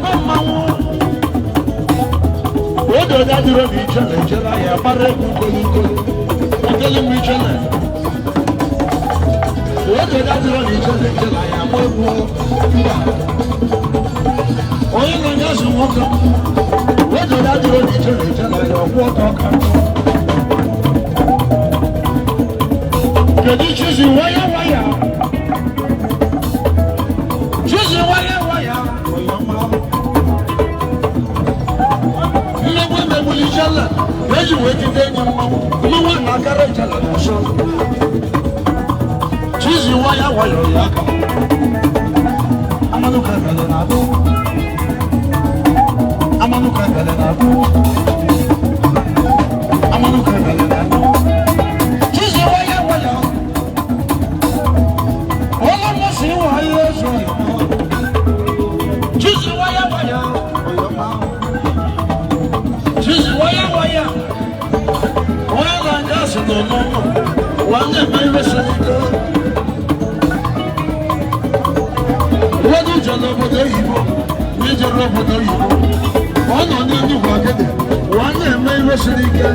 agụ mmanwụ. Oge onye adịrọ na ijele ijele ahịa gbara egwu kolokolo. Otele m ijele. Oge onye adịrọ na ijele ijele ahịa agba egwu mba. Onye na-enye azụ nwoke m. Oge onye adịrọ na ijele ijele ahịa ọkwụ ọtọ ọka. Kedu Chizi waya waya? Chizi waya waya. Mmegbu emegbuli ijele eji wee jide enyi mmanwụ mmanwụ a na-akara ijele n'ọsọ. Chizi waya waya ya aka. Amanụ ka ebele na-abụ. Amanụ ka ebele na-abụ. Amanụ ka ebele na-abụ. Chizi waya waya. Ọlọ́mọsí wáyé sọ̀rọ̀. Chizi waya waya. Chizi waya waya. Onye na-aga asị nọ n'ụlọ. Nwanne m ebe siri ike. Ụfọdụ uche n'obodo oyibo, ndị jere obodo oyibo. Ọ nọ n'Enugwu Agidi. Nwanne eme ihe siri ike.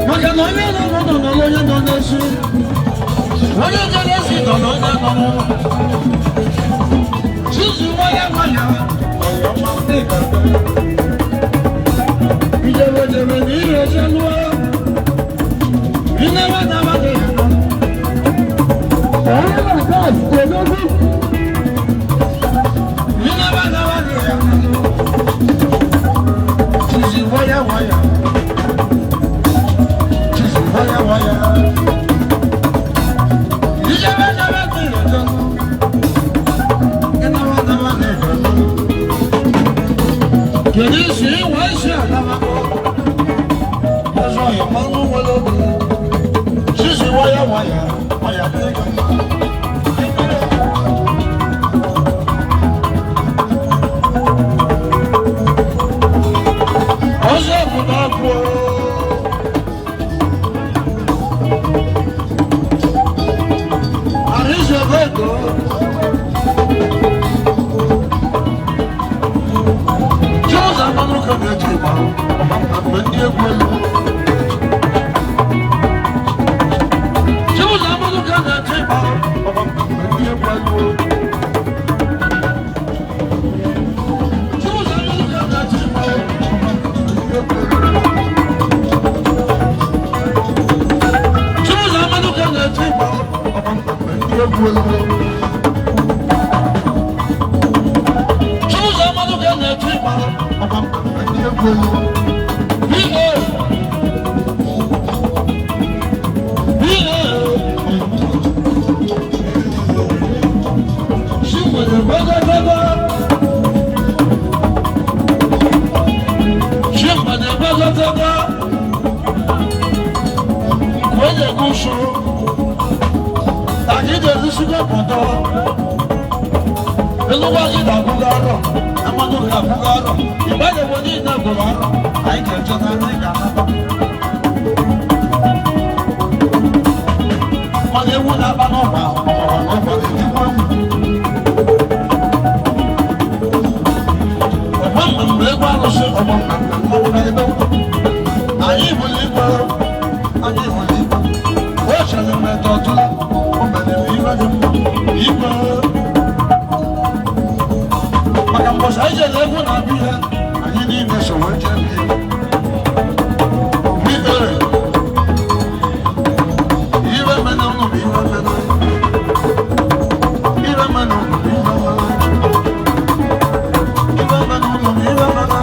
Maka na onye nọ n'ụlọ nọ n'onye nọ n'ezi. Onye nọ n'ezi nọ n'onye nọ n'ụlọ. Chizi waya waya. Ọyọma ndị ga-abịa. Ijebe na ire ezelụọ. Inewe na amadị ya nọ. Onye na-aga odogwu. Inewe na amadị ya nọ. Chizi waya waya. Chizi waya waya. Ijebe jebe na ire ezelụọ. Inewe na amadị ya nọ. Kedu isi ịwa isi adamako? Ọzọ ya mmanụ nwere obi. Chizi waya waya, waya dị ka mma. Ọzọ bụ na ọkụ. Arịzọ bụ ego. Chiụzọ mmanụ ka na-eji ịgba mgbe ndị egwu elu. Chiụzọ mmanụ ka na-eji ịgba mgbe ndị egwu elu. Chiụzọ mmanụ ka na-eji ịgba mgbe ndị egwu elu. Chiụzọ mmanụ ka na-eji ịgba mgbe ndị egwu elu. Chiụzọ mmanụ ka na-eji ịgba mgbe ndị egwu elu. B.A. B.A. Chinwere gbagagbaga. Chinwere gbagagbaga. Nke onye gụsụ. Anyị ga-erusigo obodo. Elụwa gị ga-agwụgo arọ. Amanụ ga-agwụgo arọ. Ịgbanyewo niile gwụrụ arọ. Anyị ga-eje na anyị ga-anata. Mana ewu na-akpa n'ọgba ọgbara n'ọgba na-etikwa egwu. Ọgba mmemme egwu arụsị ọgba mmemme mmanwụ na-ebe anyị bụrụ igwe, anyị bụrụ igwe. O chere m eto ọtụla, o mere m iwe dị mma igwe. Maka mbọchị anyị jere egwu na-abịa ihe, anyị niile so wee jee bịa. Bidoro. Iwe mene ụnụ bụ iwe mene. Iwe mene ụnụ bụ iwe mene. Iwe mene ụnụ bụ iwe mene.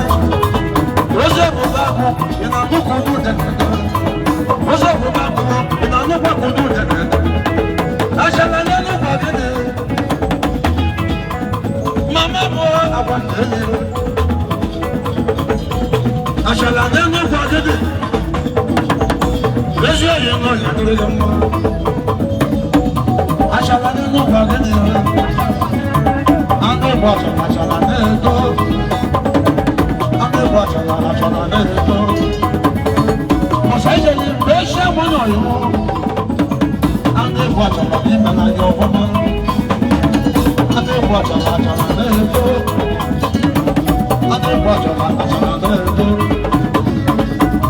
Oze bụ bagụ, ị na-anụ ka udu dede. Oze bụ bagụ, ị na-anụkwa ka udu dede. Achala n'elu gwa gịnị? Mama bụ agwa nne. Achala n'elu gwa gịnị? Ezi oyi nọ ya dịrị gị mma. Achala n'elu gwa gịnị? Anụ bụ achala achala na-eto. Anụ bụ achala achala na-eto. Ọ̀sẹ̀ ìṣẹ̀lẹ̀ mgbe esi amụ nọ ya. Anụ bụ achala n'ime na ya ọfụma. Anụ bụ na-egbu achala achala na-eto. A na-egbu achala achala na-eto.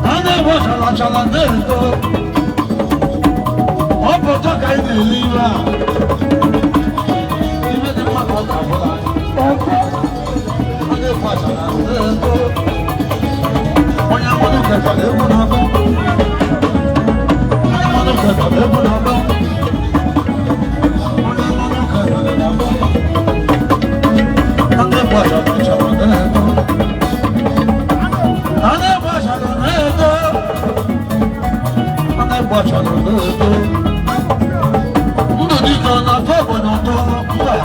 A na-egbu achala achala na-eto. Ọ bụ ụtọ ka anyị na-ele iwe a. Iwe dị mma ka ọ ga-abụla anyị. A na-egbu achala na-eto. Onye mmanụ kekara egwu na-abụ. Onye mmanụ kekara egwu na-abụ. Onye mmanụ kekara na-abụ. A na-egbu achala achala na-eto. A na-egbu achala na-eto. A na-egbu achala na-eto. Ndụ dịka ọ na-atọ obodo ụtọ mba.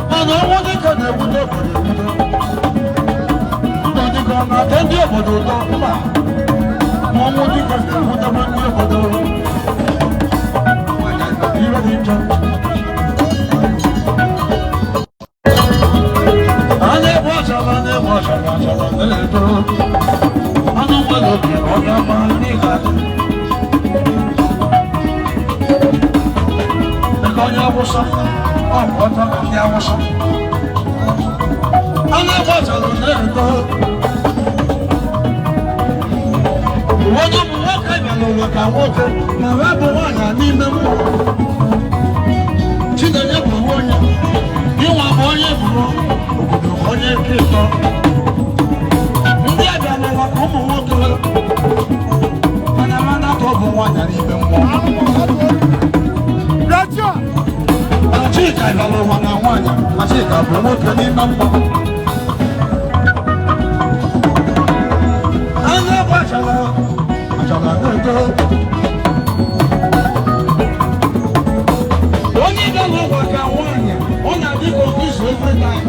Mana ọnwụ dịka na-ewute obodo ewute. Ndụ dịka ọ na-atọ ndị obodo ụtọ mba. Ma ọnwụ dịka na-ewutekwa ndị obodo. Iwe dị njọ. A na-egbu achala na-egbu achala achala na-eto. Anụ nwere obi ọ ga-agba ndị ga-adị. Dịka onye Awụsa, ọ bụ ọtọ ka ndị Awụsa. A na-egbu achala na-eto. Ụfọdụ ụmụ nwoke bịara ụwa ka nwoke ma ha bụ nwaanyị n'ime mmụọ. Chinenye bụ onye, ịnwa bụ onye bụrụ, obodo bụ onye nke ịtọ. Ndị a bịara ụwa ka ụmụ nwoke mana ha na-atọ bụ nwaanyị n'ime mmụọ. Mana Chika bịara ụwa na nwaanyị, ma Chika bụ nwoke n'ime mmụọ. A na-egbu achala achala na-eto. Onye bịara ụwa ka nwaanyị, ọ na-adị ka otu every time.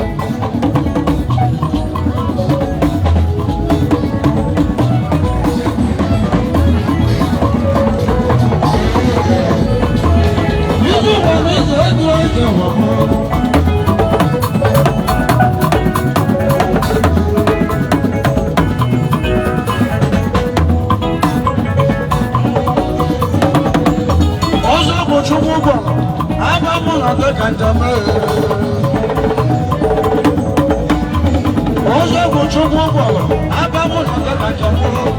Izu ụwa na izu ego eze ụwa bụ. Ọzọ bụ Chukwu gwọrọ, aba mụ na dị ka njem ee. Ọzọ bụ Chukwu gwọrọ, aba mụ na dị ka njem ee.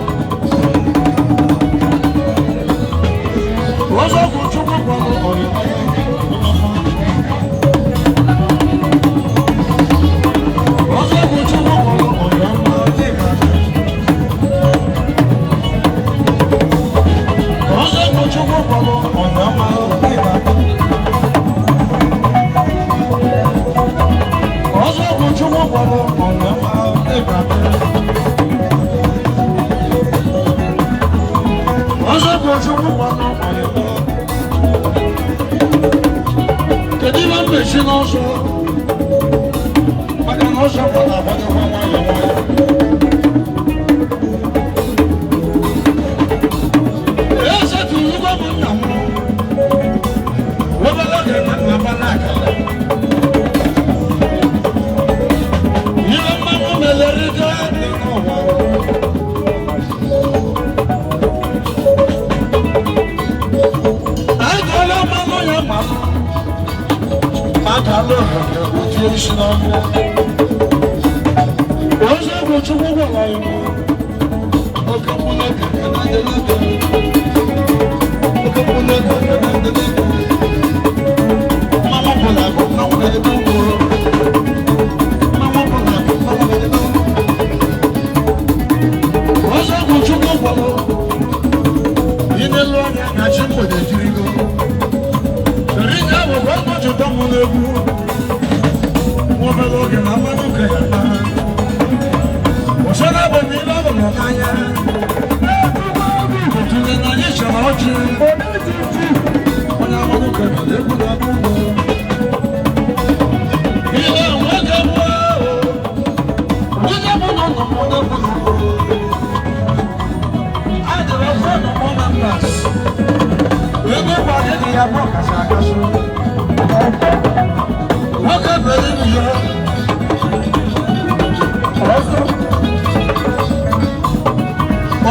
Ọzọ bụ Chukwu gwọrọ ọrịa. Ọzọ bụ Chukwu gwọrọ ọrịa mma dị ka njem. Ọzọ bụ Chukwu gwọrọ ọrịa mma dị ka njem. Ọzọ bụ Chukwu gwọrọ ọrịa mma dị ka njem. Ọzọ bụ Chukwu gwọrọ ọrịa mma. Kedu ihe m na-esi n'ọzọ? Maka na ọzọ gbara agbadokwa nwayọọ nwayọọ. Esetụrụ m nna m. Obere oge ka nna m na-akala. Ihe mmanwụ melerite dị n'ụwa. Agala mmanụ ya ma m. Agala obodo otu isi n'ọhịa. Ọzọ bụ Chukwu gwara ya. Oke mkpụrụ oge ka na-adị n'oge. Oke mkpụrụ oge ka na-adị n'oge. Mmanwụ bụla bụ mmanwụ na-ebe ugbo. Mmanwụ bụla bụ mmanwụ na-ebe ugbo. Ọzọ bụ Chukwu gwara. Ị na-ele anya na chi mgbede jirigo. Rinye bụ ọkọchị ụtọ mụ n'egwu. Nwa obere oge na mmanụ ka ya na. Ụsọ na-abụ na ile ọ bụla n'anya. Tụnye na anyị chọrọ ọchị. Onye mmanụ ka ya na egwu na-abụ ugbo. Ihe nwoke bụ onye bụ na ụlọ mụ na-egwu n'ugbo. Anyị dere ofe n'ụmụ members. Ego ụgbọ adịghị ya bụ ọkasị akasị. Nwoke bere ibu ya. Ọzọ.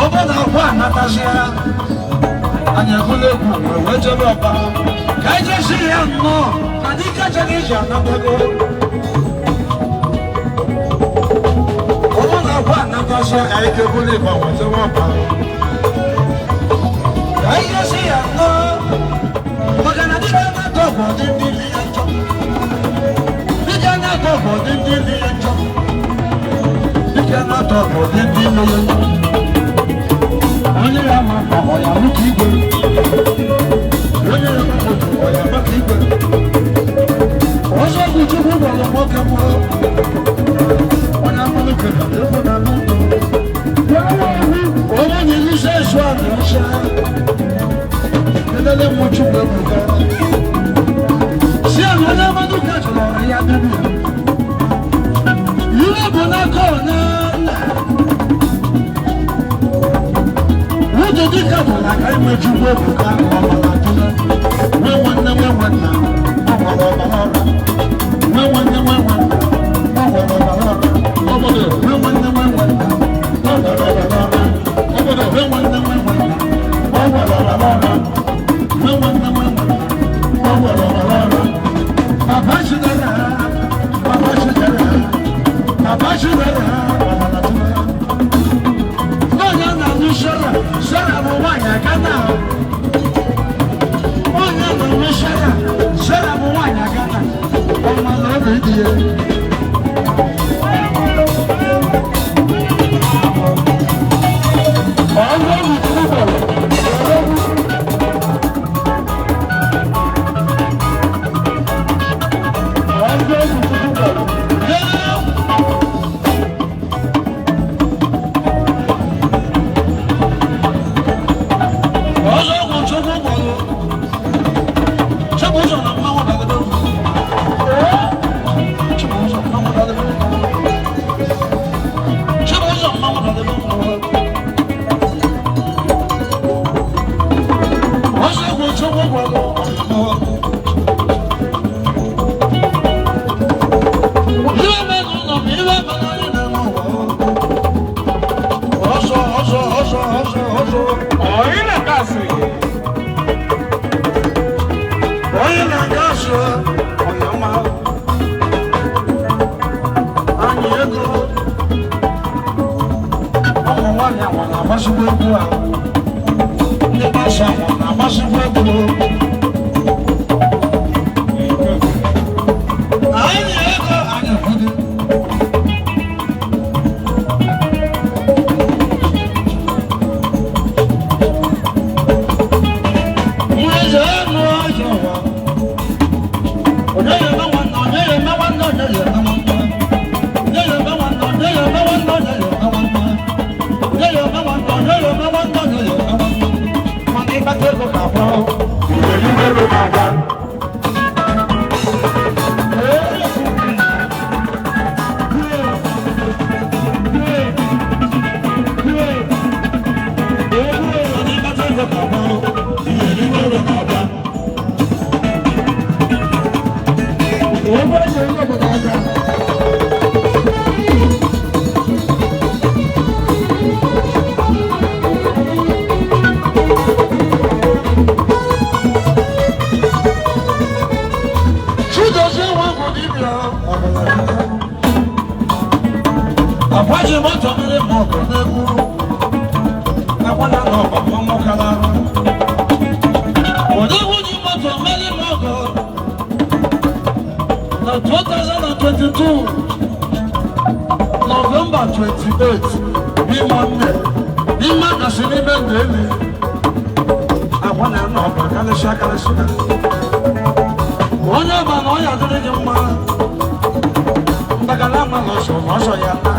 Ọ bụ na akwa anatazi ya. Anyị ebula egwu wee jebe ọba ka anyị jesi ya nnọọ na dike chọrọ iji anatago. Ọmụ na-akwa anatasị anyị ka ebula ịgba wee jebe ọba ka anyị jesi ya nnọọ maka na dike na-atọ ọgwụ ọdị ndị ili ya njọ. Dike na-atọ ọgwụ ọdị ndị ili ya njọ. Dike na-atọ ọgwụ ọdị ndị ili ya njọ. Onye ya ma ọ ya nwoke igwe. Onye ya ma ọ ya maka igwe. Ọzọ bụ Chukwu gwara nwoke mụọ. Onye amalụ kere egwu na n'ụlọ. Onye na-eruse esu a na-eche. Elele mụ Chukwu ebuka. Si ala onye amalụ ka chọrọ ọrụ ya dịrị ya. Ihe bụ n'aka ọ na nna. Ụjọ dịka bụ na aka inwe Chukwu ebuka ọbara tụle. Nwe nwanne nwe nwanna ọ gwara ọbara ọra. Nwe nwanne nwe nwanna ọ gwara ọbara ọra. Obodo nwe nwanne nwe nwanna ọ gwara ọbara ọra. Obodo nwe nwanne nwe nwanna ọ gwara ọbara ọra. Nwe nwanne nwe nwanna ọ gwara ọbara ọra. Papa chidera, papa chidera, papa chidera ọbara tụle. Onye na-alụ Sara, Sara bụ nwaanyị Gana. Onye na-alụ Sara, Sara bụ nwaanyị Gana. Ọma na obi dị ya. Ọrụ ọrụ Chukwu gwara. Ọrụ ọrụ Chukwu gwara. Ọzọ ọgwụ Chukwu gwara. Chukwu ụzọ na mmanwụ dagide. Chukwu ụzọ mmanwụ dagide. Chukwu ụzọ mmanwụ dagide. Ọzọ ọgwụ Chukwu gwara. Ihe mere ụlọ bụ ihe mere anyị na-eme ụwa. Ọzọ ọzọ ọzọ ọzọ ọzọ. Onye na-akasị. Onye na-aga azụ onye ọma. Anyị ego. Ụmụ nwaanyị ahụ na-agbazigbo egwu ahụ. Ndị na-asụ ahụ na-agbazigbo egwu. Anyị ego anyị ekwudo. Eze ọnụ ọjọọ ụwa. Onye ya eme nwanne, onye ya eme nwanne, onye ya eme nwanne. Onye ya eme nwanne, onye ya eme nwanne, onye ya eme nwanne. Onye ya eme nwanne, onye ya eme nwanne, onye ya eme nwanne. Mana ịkpata ego ka abụọ. Iwe ego ka abụọ. Mana ịkpata ego ka abụọ. Iwe ego ka abụọ. Chidozie nwa bụ dibịa akwaji moto mmiri ma ọgụ n'egwu akwala na ọgbakọ mụkala arụ odegwu ji moto mmiri ma ọgụ na 2022 November 28 n'ime nne n'ime akasị n'ime ndụ elu akwa na nna ọba karịsịa karịsịa. Onye ọba na ọya dịrị gị mma ndagala ma na ọsọ na ọsọ ya na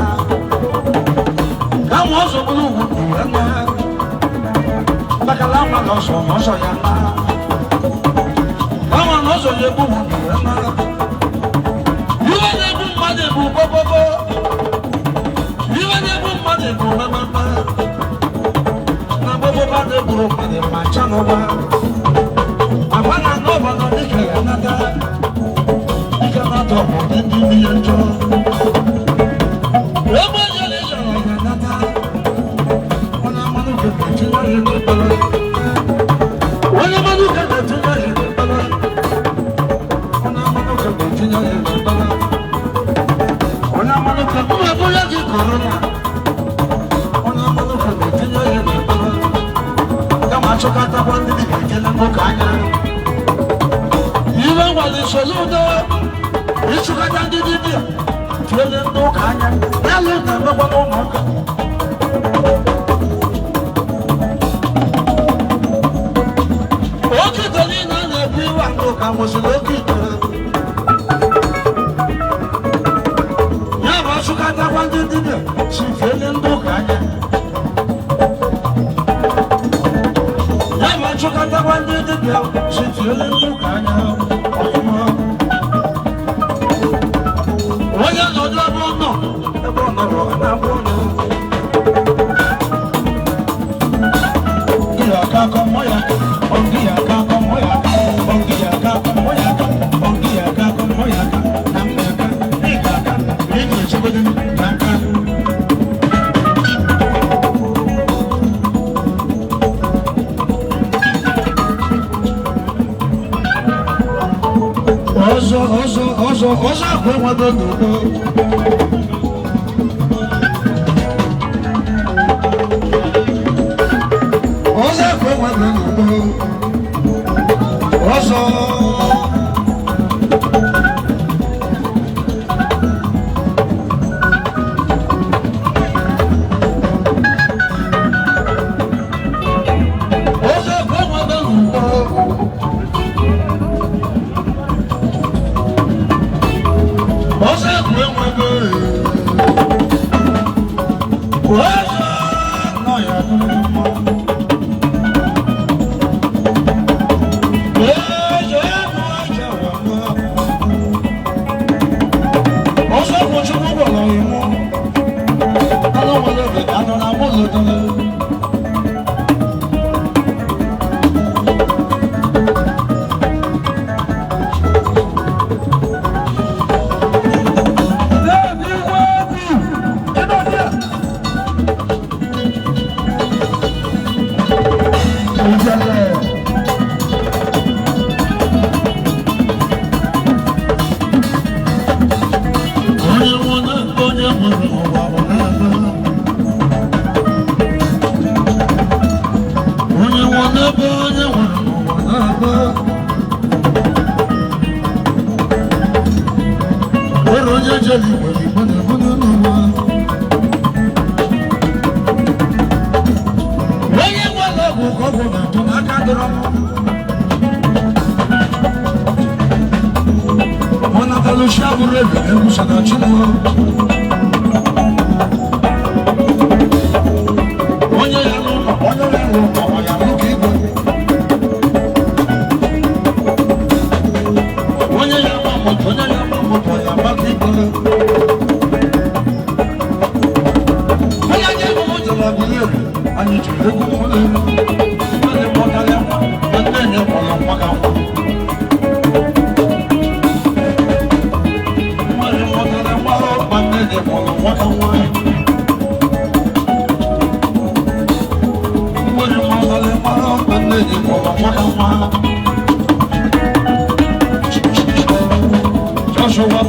kama ọsọ bụrụ ugwu kwuru na ndagala ma na ọsọ na ọsọ ya na kama na ọsọ ya egbu ugwu kwuru na iwe na-egbu mmadụ bụ gbogbogbò iwe na-egbu mmadụ bụ mmemme na gbogbo na-egburu mmadụ ma cha n'ụwa agwa na n'ọba na dịka ya nata dịka nata ọ bụ ndị ndị ihe njọ ebe ejere ejere ya nata ọ na-amanụ ka etinye ya n'ekpere. ka na-etinye ya n'ekpere. Onye amanụ ka na-etinye ya n'ekpere. Onye amanụ ka mmegbu ya gị korona. Onye amanụ ka na-etinye ya n'ekpere. Kama achọkọtakwa ndị dibịa ekele nwoke anya. Iwe nwere Soludo ịchụkọta ndị dibịa tiele ndị ụka anya. Ya lụ na-emekwa n'ụlọ ụka. Oke ite niile a na-ebu iwe ndị ụka nwesịrị oke ite. Ya bụ achụkọtakwa ndị dibịa si fiele ndị ụka anya. Ya bụ achụkọtakwa ndị dibịa si fiele ndị ụka anya ọfụma. Onye nọdụ ebe ọ nọ, ebe ọ nọrọ ọ na-abụ ọnụ. Ọzọ ọzọ ọzọ ọzọ akwa enwebe n'ugbo. Ọzọ akwa enwebe n'ugbo. Ọzọ. Ọzọ akwa enwebe n'ugbo. Ọzọ akwa enwebe. Ọzọ nọ ya dụrụ mma. Ọzọ bụ Chukwu gwọrọ iwu. Anụ nwere oge ka anụ na nwụlọ dole. Onye nwere onye nwere ụwa ọ na-ebe. Onye nwere ebe onye nwere ụwa na-ebe. Nwere onye jere igwe igwe na-ebu n'ụwa. Onye nwere ọgwụ ka ọgwụ na-atụ n'aka dịrọ m. Ọ natalụ chi abụrụ ebe egwu so na chi m. Onye ya n'ụlọ, onye ya n'ụlọ, ọ ya nwoke igwe. Onye ya ma moto, onye ya ma moto, ya maka igwe. Onye anyị egwu m jere abụrụ ebe, anyị jiri egwu m ụlọ elu. Ndị mụtara nwa, ndị enye mụrụ nwa ka nwa. Mmadụ mụtara nwa, ma nne enye mụrụ nwa ka nwa. Mmadụ mụtara nwa, ma nne enye mụrụ nwa ka nwa. Joshua